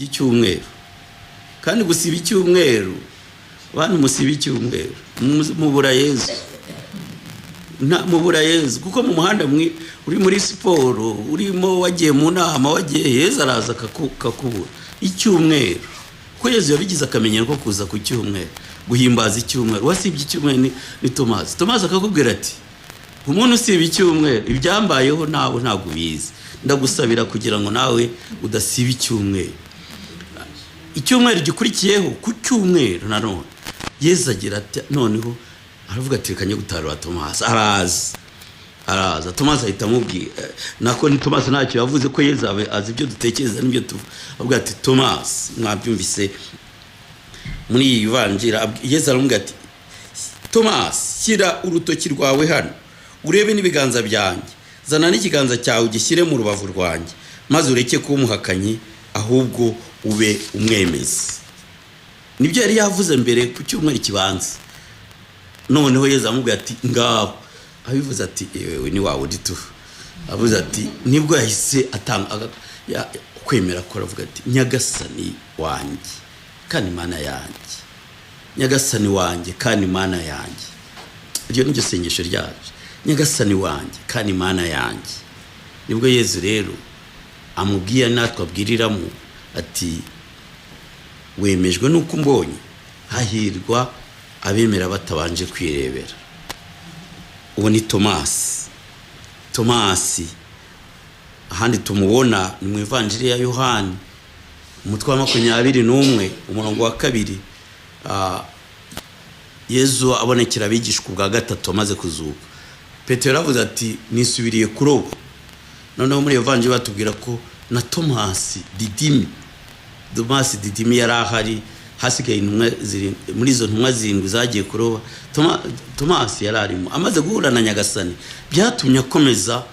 Icyumweru kandi, gusiba icyumweru, bantu musiba icyumweru, mubura Yezu. Mubura Yezu kuko mu muhanda uri muri siporo, urimo wagiye mu nama, wagiye, Yezu araza akakubura. Icyumweru, kuko Yezu yabigize akamenyero ko kuza ku cyumweru, guhimbaza icyumweru. Wasibye icyumweru ni Tomasi. Tomasi akakubwira ati: "Umuntu usiba icyumweru, ibyambayeho nawe ntabwo ubizi. Ndagusabira kugira ngo nawe udasiba icyumweru." Icyumweru gikurikiyeho, ku cyumweru nanone, Yezu agira ati, noneho aravuga ati: "Reka njye gutarura Tomasi." Araza, araza, Tomasi ahita amubwira, nako ni Tomasi ntacyo yavuze, ko Yezu azi ibyo dutekereza n'ibyo tuvuga. Avuga ati: "Tomasi," mwabyumvise muri iyi vanjira, Yezu aramubwira ati: "Tomasi, shyira urutoki rwawe hano urebe n'ibiganza byanjye, zana n'ikiganza cyawe ugishyire mu rubavu rwanjye, maze ureke kuba umuhakanyi, ahubwo ube umwemezi." Nibyo yari yavuze mbere ku cyumweru kibanza. Noneho Yezu amubwira ati: "Ngaho." Abivuze ati: "Ewe, ni wawe uri tu." Avuze ati, nibwo yahise atanga kwemera ko, aravuga ati: "Nyagasani wanjye kandi Imana yanjye, Nyagasani wanjye kandi Imana yanjye." Iryo ni ryo sengesho ryacu: "Nyagasani wanjye kandi Imana yanjye." Nibwo Yezu rero amubwiye, natwe abwiriramo ati: "Wemejwe n'uko umbonye? Hahirwa abemera batabanje kwirebera." Uwo ni Tomasi. Tomasi ahandi tumubona ni mu Ivanjiri ya Yohani, umutwe wa 21, umurongo wa 2. Yezu abonekera abigishwa ubwa gatatu amaze kuzuka, Petero yaravuze ati: "Nisubiriye kuroba." Noneho muri iyo vanjiri batubwira ko na Tomasi Didimi, Tomasi Didimi yari ahari. Hasigaye intumwa zirindwi. Muri izo ntumwa zirindwi zagiye kuroba, Tomasi yari arimo. Amaze guhura na Nyagasani, byatumye akomeza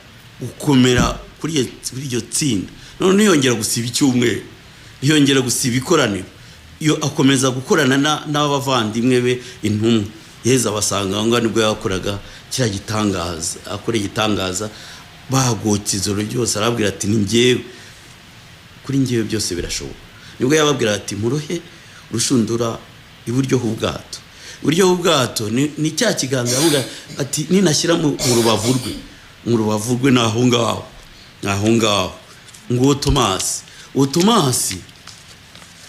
gukomera kuri iryo tsinda. None ntiyongera gusiba icyumweru, ntiyongera gusiba ikoraniro, iyo akomeza gukorana n'abavandimwe be intumwa. Yezu abasanga aho ngaho, nibwo yakoraga kiriya gitangaza, akora igitangaza, bagotse ijoro ryose. Arababwira ati: "Ni njyewe, kuri njyewe byose birashoboka." Nibwo yababwira ati: "Murohe urushundura iburyo h'ubwato." Iburyo h'ubwato ni cya kiganza. Yavuga ati: "Ninashyira mu rubavu rwe, mu rubavu rwe, ni aho ngaho, ni aho ngaho." Nguwo Tomasi. Uwo Tomasi,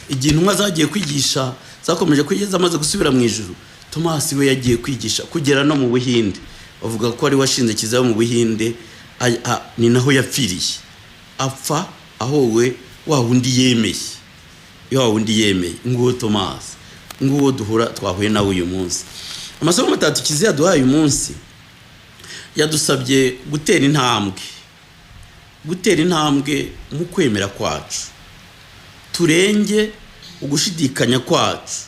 igihe intumwa zagiye kwigisha, zakomeje kugeza amaze gusubira mu ijuru, Tomasi we yagiye kwigisha kugera no mu Buhinde. Bavuga ko ari washinze kiliziya mu Buhinde. Ni naho yapfiriye, apfa ahowe wa wundi yemeye, wa wundi yemeye. Nguwo Tomasi, nguwo duhura, twahuye nawe uyu munsi. Amasomo atatu kiliziya yaduhaye uyu munsi yadusabye gutera intambwe, gutera intambwe mu kwemera kwacu, turenge ugushidikanya kwacu,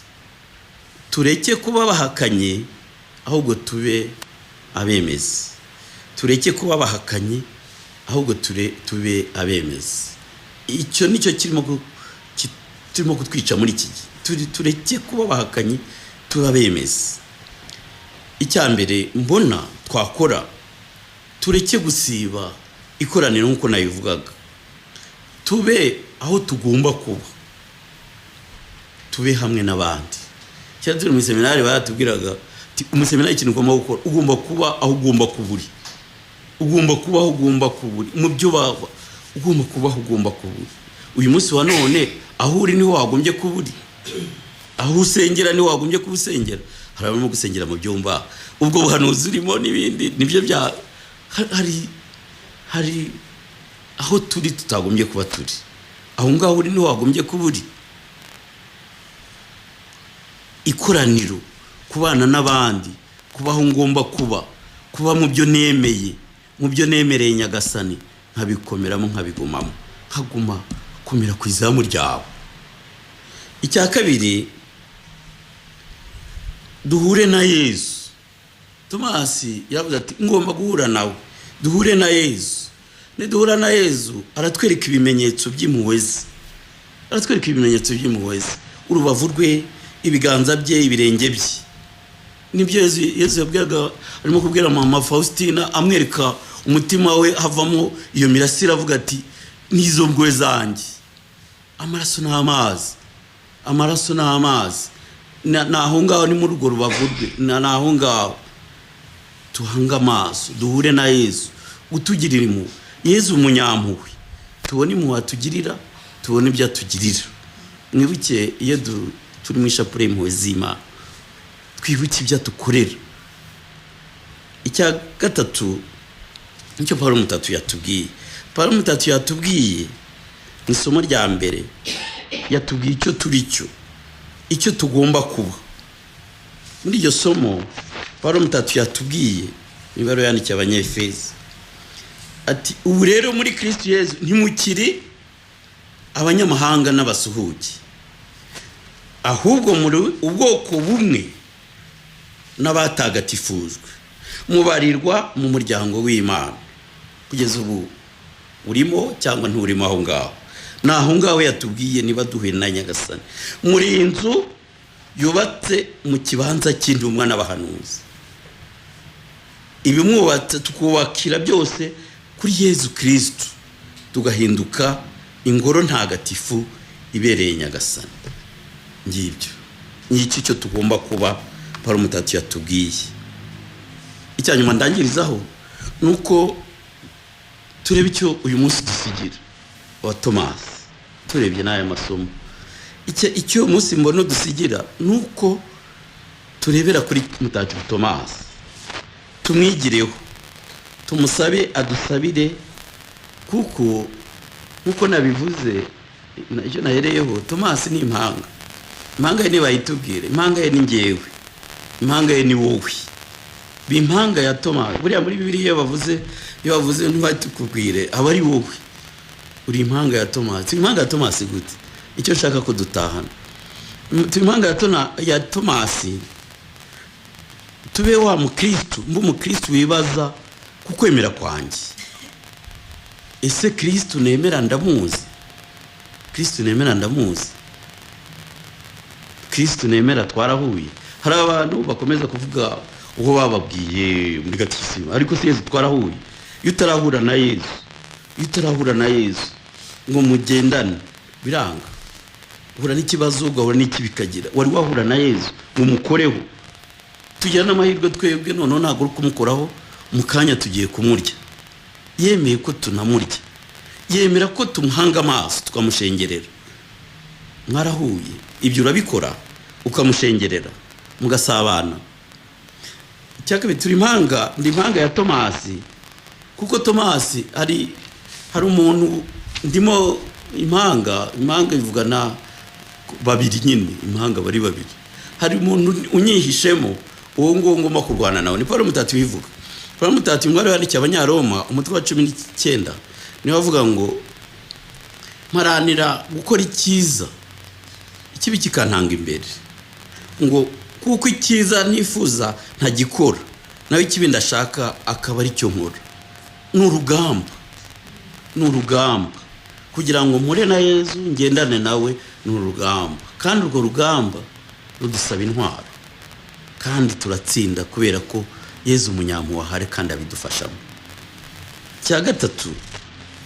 tureke kuba abahakanyi ahubwo tube abemezi. Tureke kuba abahakanyi ahubwo tube abemezi. Icyo nicyo kirimo kutwica muri iki gihe. Tureke kuba abahakanyi, tube abemezi. Icya mbere mbona twakora, tureke gusiba ikoraniro nk'uko nabivugaga, tube aho tugomba kuba, tube hamwe n'abandi. Kera turi mu seminari baratubwiraga ati: "Umuseminari, ikintu ugomba gukora, ugomba kuba aho ugomba kuba uri, ugomba kuba aho ugomba kuba uri mu byo baba, ugomba kuba aho ugomba kuba uri." Uyu munsi wa none, aho uri niho wagombye kuba uri, aho usengera niho wagombye kuba usengera. Hari abarimo gusengera mu byumba, ubwo buhanuzi urimo n'ibindi nibyo bya hari aho turi tutagombye kuba turi. Aho ngaho uri niho wagombye kuba uri. Ikoraniro, kubana n'abandi, kubaho ngomba kuba, kuba mu byo nemeye, mu byo nemereye Nyagasani, nkabikomeramo, nkabigumamo, nkaguma kumera ku izamu ryawe. Icya kabiri, duhure na Yezu. Tomasi yavuze ati: "Ngomba guhura nawe." Duhure na Yezu. Niduhura na Yezu, aratwereka ibimenyetso by'impuhwe ze, aratwereka ibimenyetso by'impuhwe ze, urubavu rwe, ibiganza bye, ibirenge bye. Nibyo Yezu yabwiraga, arimo kubwira mama Faustina, amwereka umutima we havamo iyo mirasire, avuga ati: "N'izo mpuhwe zanjye." Amaraso n'amazi, amaraso n'amazi. Ni aho ngaho, ni muri urwo rubavu rwe, ni aho ngaho duhanga amaso, duhure na Yezu utugirira impuhwe. Yezu umunyampuhwe, tubone impuhwe atugirira, tubone ibyo atugirira. Mwibuke iyo turi mu ishapure y'impuhwe z'Imana, twibuke ibyo atukorera. Icya gatatu nicyo Pawulo Mutatu yatubwiye. Pawulo Mutatu yatubwiye mu isomo rya mbere, yatubwiye icyo turi cyo, icyo tugomba kuba. Muri iryo somo Pawulo Mutatu yatubwiye, niba yandikiye Abanyefezi, ati ubu rero muri Kristo Yezu ntimukiri abanyamahanga n'abasuhuke, ahubwo muri ubwoko bumwe n'abatagatifujwe, mubarirwa mu muryango w'Imana. Kugeza ubu urimo cyangwa nturimo aho ngaho? Ni aho ngaho yatubwiye niba duhuye na Nyagasani. Muri iyi nzu yubatse mu kibanza cy'intumwa n'abahanuzi, ibimwubatse tukubakira byose kuri Yezu Kristo, tugahinduka ingoro ntagatifu ibereye Nyagasani. Ngibyo ngicyo icyo tugomba kuba, Pawulo Mutatu yatubwiye. Icya nyuma ndangirizaho ni uko turebe icyo uyu munsi dusigira wa Tomasi. Turebye n'aya masomo, icyo uyu munsi mbona dusigira ni uko turebera kuri Mutagatifu Tomasi, tumwigireho, tumusabe adusabire, kuko nk'uko nabivuze icyo nahereyeho, Tomasi ni impanga. Impanga ye ntibayitubwire, impanga ye ni ngewe, impanga ye ni wowe. Impanga ya Tomasi, buriya muri Bibiliya iyo bavuze ntibatukubwire, aba ari wowe uri impanga ya Tomasi. Impanga ya Tomasi gute? Icyo nshaka ko dutahana, turi impanga ya Tomasi, tube wa mukristu, mbe umukristu wibaza ku kwemera kwanjye. Ese Kristu nemera ndamuzi? Kristu nemera ndamuzi? Kristu nemera twarahuye? Hari abantu bakomeza kuvuga uwo bababwiye muri gatikisimu, ariko si Yezu twarahuye. Iyo utarahura na Yezu, iyo utarahura na Yezu ngo mugendane, biranga, uhura n'ikibazo, ugahura n'iki bikagira. Wari wahura na Yezu ngo umukoreho? Tugira n'amahirwe twebwe noneho ntabwo uri kumukoraho, mu kanya tugiye kumurya. Yemeye ko tunamurya, yemera ko tumuhanga amaso tukamushengerera. Mwarahuye? Ibyo urabikora, ukamushengerera mugasabana. Icya kabiri, turi impanga, ndi impanga ya Tomasi, kuko Tomasi hari umuntu ndimo impanga. Impanga ivugana babiri nyine, impanga bari babiri. Hari umuntu unyihishemo, uwo nguwo ngomba kurwana nawe. Ni Paul Mutatu bivuga. Paul Mutatu mwari yandikiye Abanyaroma umutwe wa 19, niwe avuga ngo mparanira gukora icyiza, ikibi kikantanga imbere, ngo kuko icyiza nifuza ntagikora, nawe ikibi ndashaka akaba ari cyo nkora. Ni urugamba, ni urugamba kugira ngo mpure na Yezu, ngendane nawe, ni urugamba. Kandi urwo rugamba rudusaba intwaro, kandi turatsinda kubera ko Yezu umunyampuhwe ahari kandi abidufashamo. Cya gatatu,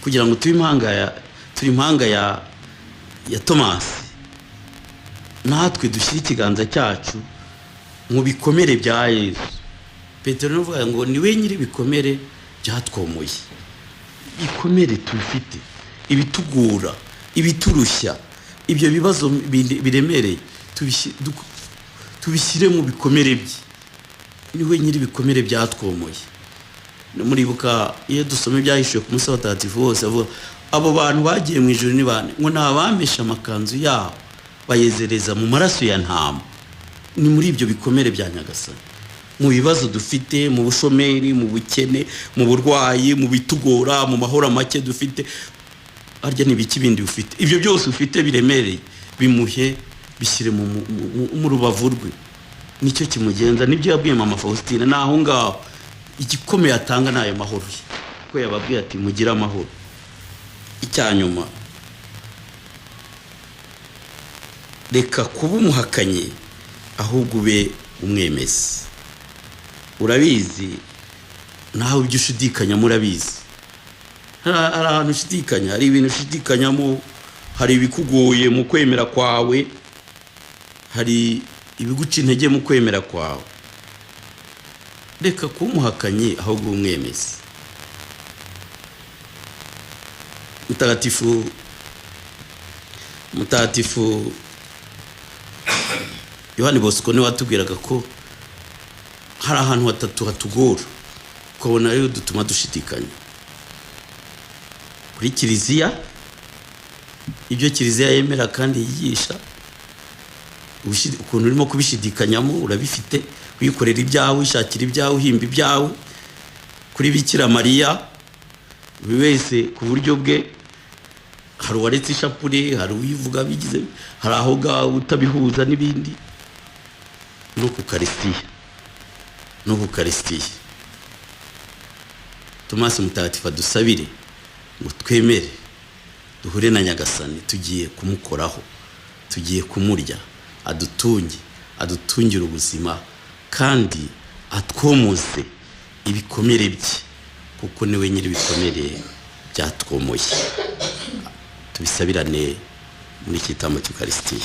kugira ngo tube impanga ya, turi impanga ya Tomasi, natwe dushyire ikiganza cyacu mu bikomere bya Yezu. Petero niwe ngo niwe nyiri ibikomere byatwomoye. Ibikomere tubifite, ibitugura, ibiturushya, ibyo bibazo biremereye, tubishyire mu bikomere bye. Niwe nyiri ibikomere byatwomoye. Muribuka iyo dusoma ibyahishuwe ku munsi w'abatagatifu bose, avuga abo bantu bagiye mu ijuru ni bande? Ngo ni abameshe amakanzu yabo bayezereza mu maraso ya ntama. Ni muri ibyo bikomere bya Nyagasani, mu bibazo dufite, mu bushomeri, mu bukene, mu burwayi, mu bitugora, mu mahoro make dufite, harya ni ibiki bindi ufite? Ibyo byose ufite biremereye, bimuhe, bishyire mu rubavu rwe. Nicyo kimugenza, nibyo yabwiye Mama Faustina. Ni aho ngaho igikomeye atanga ni ayo mahoro ye, kuko yababwiye ati mugire amahoro. Icya nyuma, reka kuba umuhakanyi ahubwo ube umwemezi. Urabizi nawe ibyo ushidikanya, murabizi, hari ahantu ushidikanya, hari ibintu ushidikanyamo. Hari ibikugoye mu kwemera kwawe, hari ibiguca intege mu kwemera kwawe. Reka kumuhakanye, ahubwo umwemezi. Mutagatifu Yohani Bosco niwe watubwiraga ko hari ahantu hatatu hatugora, ukabona rero dutuma dushidikanya kuri Kiliziya, ibyo Kiliziya yemera kandi yigisha, ukuntu urimo kubishidikanyamo urabifite, wikorera ibyawe, wishakira ibyawe, uhimba ibyawe. Kuri Bikira Mariya, buri wese ku buryo bwe, hari uwaretse ishapure, hari uwivuga bigize, hari aho ngaho utabihuza n'ibindi. No ku Karisitiya, no ku Karisitiya, Tomasi Mutagatifu adusabire ngo twemere duhure na Nyagasani. Tugiye kumukoraho, tugiye kumurya, adutunge, adutungire ubuzima, kandi atwomoze ibikomere bye, kuko niwe nyiri ibikomere byatwomoye. Tubisabirane muri iki gitambo cy'Ukarisitiya.